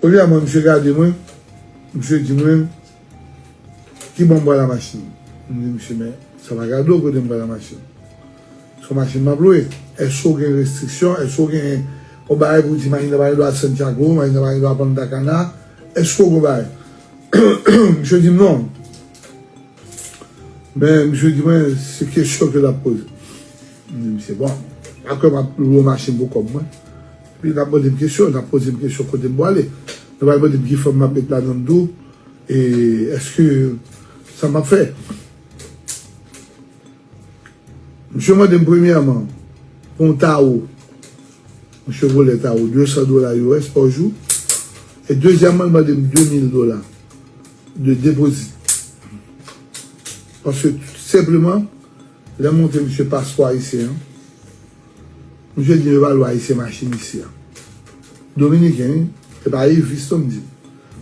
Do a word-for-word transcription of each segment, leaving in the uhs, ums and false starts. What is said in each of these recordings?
Premyèman, misye gade mwen, misye di mwen, "Ki bò m pral a machin?" M di, "Misye, men sa pa gade w kote m pral a machin. Se yon machin m ap lwe. Èske w gen restriksyon? Èske w gen yon bagay pou w di machin nan pa gen dwa al Santiago, machin nan pa gen dwa al Punta Cana? Èske w gen yon bagay?" Misye di m, "Non." Men misye di mwen, se kesyon ke l ap poze. M di misye, "Bon, apre m ap lwe yon machin pou kòb mwen. Epi l ap mande m kesyon, l ap poze m kesyon kote m pral ale. L pral mande m ki fanm m ap met ladan l tou. E èske sa m ap fè?" Misye mande m premyèman pou yon tawo. Misye vòlè tawo de san dola U S pa jou. E dezyèmman, l mande m de mil dola de depozit. Paske tout senpleman, lè m montre misye paspò ayisyen an, misye di m yo pa lwe ayisyen machin isi a. Dominiken, wi, e pa Evis non m di.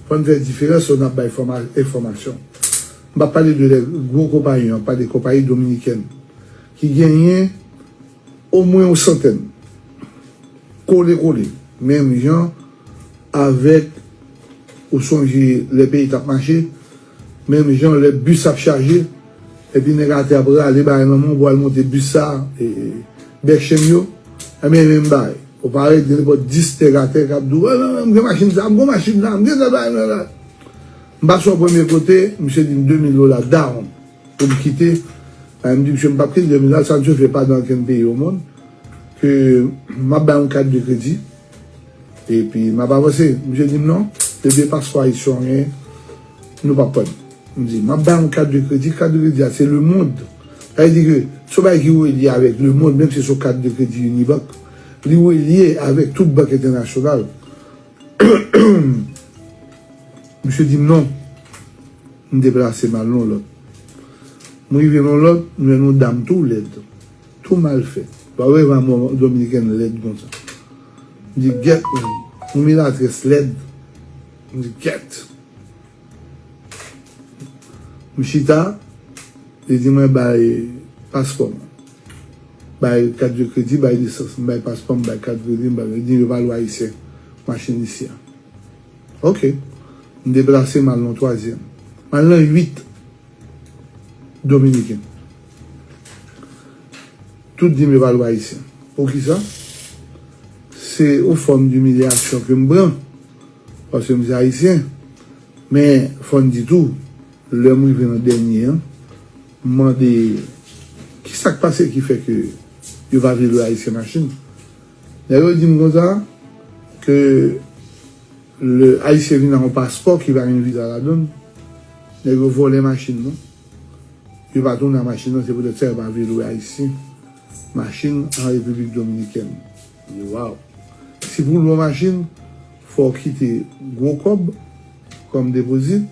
Fò n fè diferans lè n ap bay fòma-, enfòmasyon. M p ap pale de lè gwo konpayi an, m ap pale konpayi dominikèn ki genyen omwen yon santèn. Kole, kole. Menm jan avèk, ou sonje lè peyi t ap mache, menm jan lè bis ap chaje, epi nèg atè ap rale bagay nan men w pou al monte bis sa, e, e, bèk chenn yo, enben, menm bagay. Ou parèt gen nenpòt dis nèg atè k ap di w, "Wè, mwen, mwen, m gen machin sa, m gen machin la, m gen sa, bagay la, la." M pase yon premye kote, misye di m de mil dola down pou m kite. E m di misye, "M p ap kite de mil dola, sa misye fè pa nan okenn peyi o monn, ke m ap bay yon kat de kredi, epi m ap avanse." Misye di m, "Non, depi paspò ayisyen w gen, nou p ap pran." M di, "M ap bay yon kat de kredi, kat de kredi a, se lemonn." Sa vle di ke se yon bagay ki relye avèk lemonn, menm si se yon kat de kredi Unibank, li relye avèk tout bank entènasyonal. Misye di m non. M deplase m al nan lòt. M rive nan lòt, m jwenn yon dam tou lèd, tou mal fèt. Ou pa wè vrèman dominikèn lèd konsa. M di, "Gèt, men, yon milatrès lèd." M di, "Gèt." M chita, li di mwen bay paspò m. Bay kat de kredi, bay lisans. M bay paspò m, bay kat kredi, m bay, li di yo pa lwe ayisyen machin isi a. Ok. M deplase, m al nan twazyèm. M al nan uit dominiken. Tout di m yo pa lwe ayisyen. Poukisa? Se yon fòm dimilyasyon ke m pran. Paske m se ayisyen. Men, fò n di tou, lè m rive nan dènye an, m mande, "Ki sa k pase ki fè ke yo pa vle lwe ayisyen machin?" Nèg yo di m konsa, ke lè ayisyen vin ak yon paspò ki pa gen viza ladan l, nèg yo vòlè machin nan. Yo pa tounen ak machin nan, se poutèt sa yo pa vle lwe ayisyen machin an Repiblik Dominikèn. M di, "Waw." Si pou lwe yon machin, fò w kite gwo kòb kòm depozit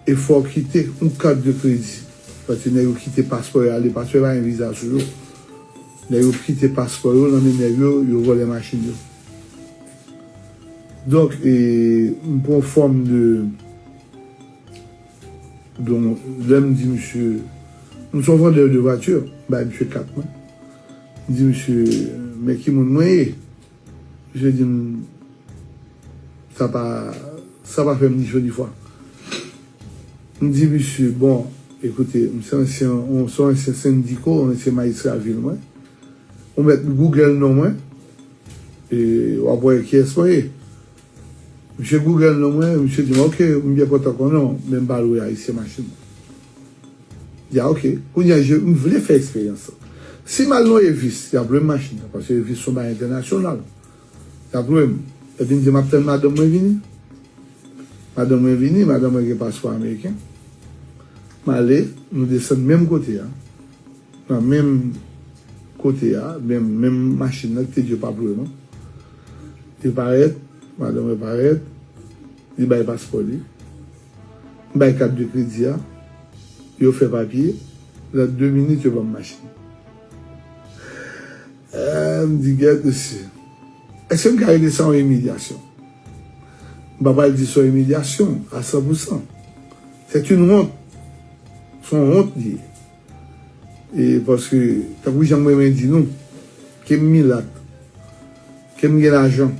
e fò w kite yon kat de kredi. Paske nèg yo kite paspò yo ale, paspò yo pa gen viza sou yo. Nèg yo kite paspò yo nan men nèg yo, yo vòlè machin yo. Donk, e, m pran fòm de, donk, lè m di misye, m se yon vandè de vwati, m bay misye kat mwen. M di misye, "Men ki moun mwen ye?" Misye di m, "Sa pa, sa pa fè m ni cho ni fwa." M di misye, "Bon, ekoute, m se ansyen, m se ansyen sendiko, ansyen majistra vil mwen. Ou mèt Google non mwen, e w ap wè kiyès mwen ye." Misye Google non mwen, misye di m, "Ok, m byen kontan konnen w, men m pa lwe ayisyen machin." Di a, "Ok." Kounye a, je, m vle fè eksperyans lan. Si m al nan Evis, y ap lwe m machin nan, paske Evis se yon bagay entènasyonal. Y ap lwe m. Epi m di, "M ap tann madanm mwen vini." Madanm mwen vini, madanm mwen gen paspò ameriken. M ale, nou desann menm kote a. Nan menm kote a, menm, menm machin nan ki te di yo p ap lwe non. Li parèt, madanm mwen parèt, li bay paspò li. M bay kat de kredi a, yo fè papye, nan de minit yo ban m machin. Eh, m di, "Gèt mesye, èske m ka rele sa yon imilyasyon?" M pa pral di se yon imilyasyon a san pou san. C'est une honte. Se yon wont li ye. E paske, tankou jan m renmen di nou, ke m milat, ke m gen lajan,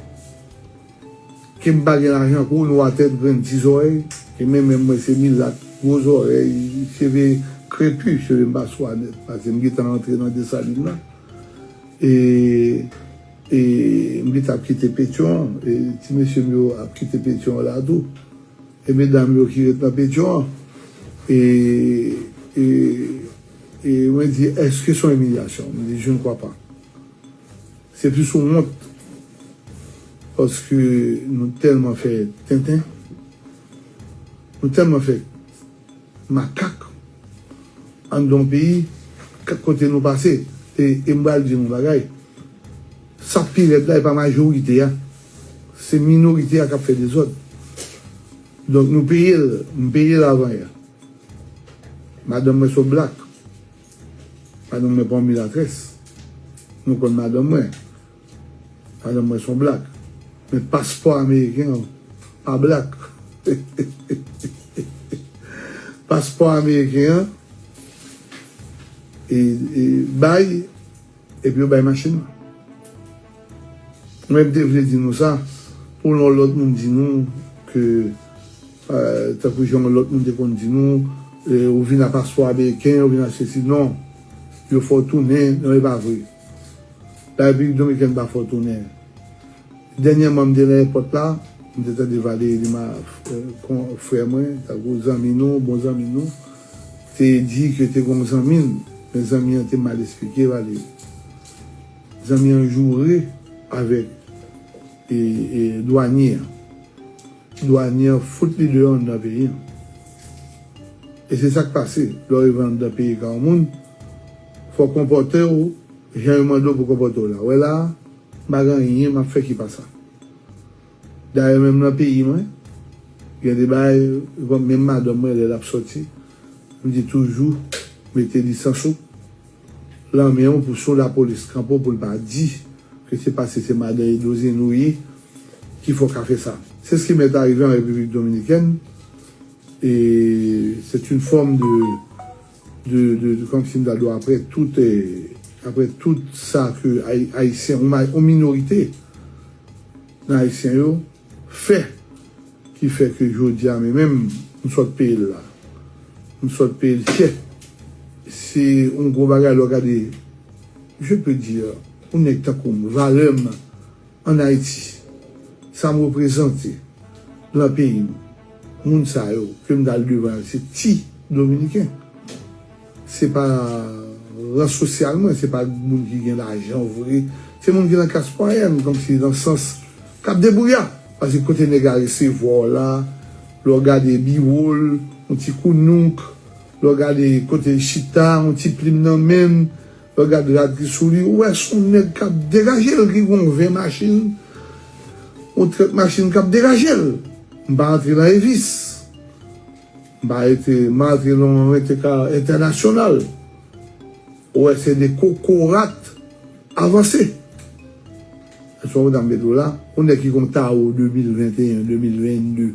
Ke m pa gen lajan, kou nou atè grenn ti zòrèy. Ke men menm mwen se milat, gwo zòrèy, cheve krepi, cheve m pa swa nèt. Paske m gentan rantre nan Desalin la. E, e m gentan ap kite Petyon, e ti mesye m yo ap kite Petyon la tou. E medam yo ki ret nan Petyon an. E, e, e mwen di, èske se yon imilyasyon? Mwen di, je ne crois pas. Se plis yon wont. Paske nou tèlman fè tenten. Nou tèlman fè makak anndan yon peyi, k-, kote nou pase. E, e m pral di nou yon bagay. Sa k pi rèd la, e pa majorite a. Se minorite a k ap fè dezòd. Donk, nou peye l, m peye l avan yè. Madanm mwen se yon blak. Madanm mwen pa yon milatrès. Nou konn madanm mwen. Madanm mwen se yon blak. Men paspò ameriken an pa blak. Paspò ameriken an, e, e bay, epi yo bay machin nan. Mwen, m te vle di nou sa, pou yon lòt moun di nou ke, eh, tankou jan yon lòt moun te konn di nou, eh, ou vin a paspò ameriken, ou vin a sesi. Non, yo fè w tounen, non, e pa vre. Larepiblik Dominikèn pa fè w tounen. Dènyèman, m te nan èpòt la, m te tande Valéry Lima, eh, kon-, frè mwen, tankou zanmi nou, bon zanmi nou, te di ke te gen yon zanmi l, men zanmi an te mal esplike Valéry. Zanmi an joure avèk, e, e, dwanye an. Dwanye an fout li deyò anndan peyi an. E se sa k pase, lè w rive anndan peyi ka yon moun, fò w konpòte w jan yo mande w pou w konpòte w la. Wè la, m pa gen anyen m ap fè ki pa sa. Dayè, menm nan peyi mwen, gen de bagay, menm madanm mwen, lè l ap sòti, m di toujou, mete lisans ou lan men w pou si yon lapolis kanpe w pou l pa di ke se paske se madan Edo Zeno w ye ki fè w ka fè sa. C'est ce qui m'est arrivé en République dominicaine. Et c'est une forme de, de, de, de, kòmsi m ta di w, après tout, eh, après tout sa ke Ay-, Ayisyen, yon ma-, yon minorite nan Ayisyen yo fè, ki fè ke jodi a, men menm, m sot peye l la. M sot peye l chè. Se yon gwo bagay lè w gade, je peux dire, yon nèg tankou m, valè m ann Ayiti, sa m reprezante nan peyi m, moun sa yo, ke m t al devan yo, se ti Dominiken. Se pa ran sosyal mwen, se pa moun ki gen lajan vre. Se moun ki nan klas mwayèn, kòmsi nan sans k ap debouyè. Paske kote nèg la resevwa w la, lè w gade biwo l, yon ti kounouk, lè w gade kote l chita, yon ti plim nan men l, lè w gade rad ki sou li, ou wè se yon nèg k ap degaje l, ki gen yon ven machin, yon trant machin k ap degaje l. M pa antre nan evis. M pa rete, m pa rete nan yon rete ka entènasyonal. Ou wè, se de kokorat avanse. Èske w konprann sa m vle di w la? Yon nèg ki gen yon tawo de mil venteyen, de mil vennde,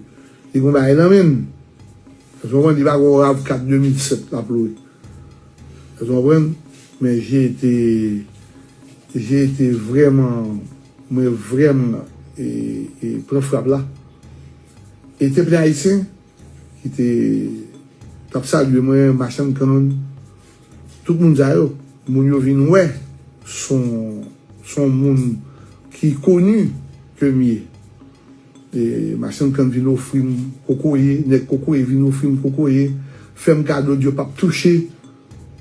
li gen yon bagay nan men l. Èske w konprann? Li pa gen yon rav kat de mil sèt l ap lwe. Èske w konprann? Men j'ai été, j'ai été vrèman, mwen vrèman, e, e, pran frap la. E te plen Ayisyen ki te, t ap salye mwen, machann kann, tout moun sa yo. Moun yo vin wè, se yon, se yon moun ki koni ke m ye. E machann kann vin ofri m kokoye, nèg kokoye vin ofri m kokoye, fè m kado di yo p ap touche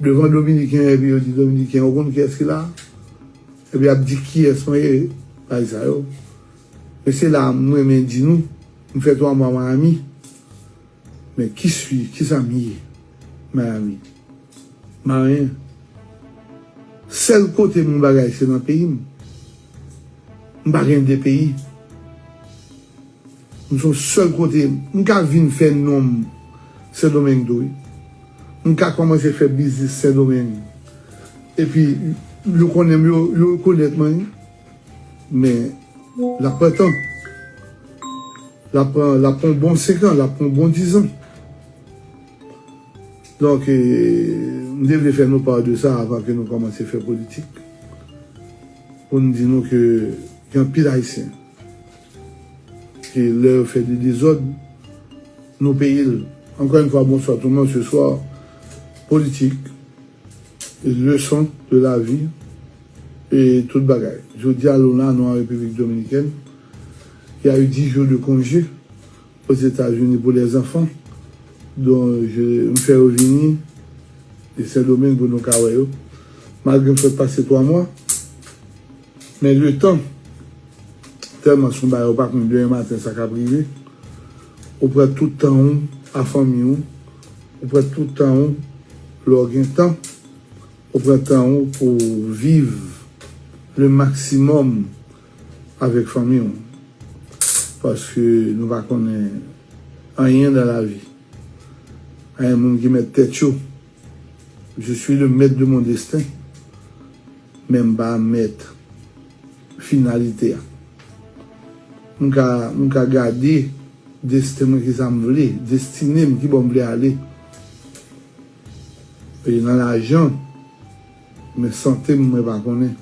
devan Dominiken, epi yo di Dominiken, ou konn kiyès ki la? Epi y ap di kiyès mwen ye, bagay sa yo. Men se la m renmen di nou, m fè twa mwa Miami. Men qui suis, kisa m ye Miami? M pa anyen. Sèl kote m yon bagay, se nan peyi m. M pa gen de peyi. M se yon sèl kote. M ka vin fè non m Sendomeng tou, wi. M ka kòmanse fè biznis Sendomeng. Epi, yo konnen m, yo, yo rekonèt mwen, wi. Men, l ap pran tan. L ap pran, l ap pran yon bon senk an, l ap pran yon bon dizan. Donk, e, m te vle fè nou pa de sa avan ke nou kòmanse fè politik. Pou n di nou ke gen anpil Ayisyen. E lè yo fè de dezòd, nou peye l. Encore une fois, bonsoir tout le monde. Ce soir, politique, leçon de la vie et tout bagay. Jodi a, Lona, nou an Repiblik Dominikèn, il y a eu dix jours de congé aux États-Unis pour les enfants. Donk, m fè yo vini de Sendomeng pou nou ka wè yo. Malgre m sot pase twa mwa, men letan, tèlman se yon bagay ou pa konn demen maten sa k ap rive. Ou pran tout tan ou a fanmi ou. Ou pran tout tan ou lè w gen tan. Ou pran tan ou pou w viv le maximum avèk fanmi w. Paske nou pa konnen anyen nan lavi. Anyen moun ki mèt tèt yo. Je suis le maître de mon destin. Men m pa mèt finalite a. M ka, m ka gade desten mwen, ki sa m vle, destine m, ki bò m vle ale. E nan lajan, men sante m, mwen pa konnen.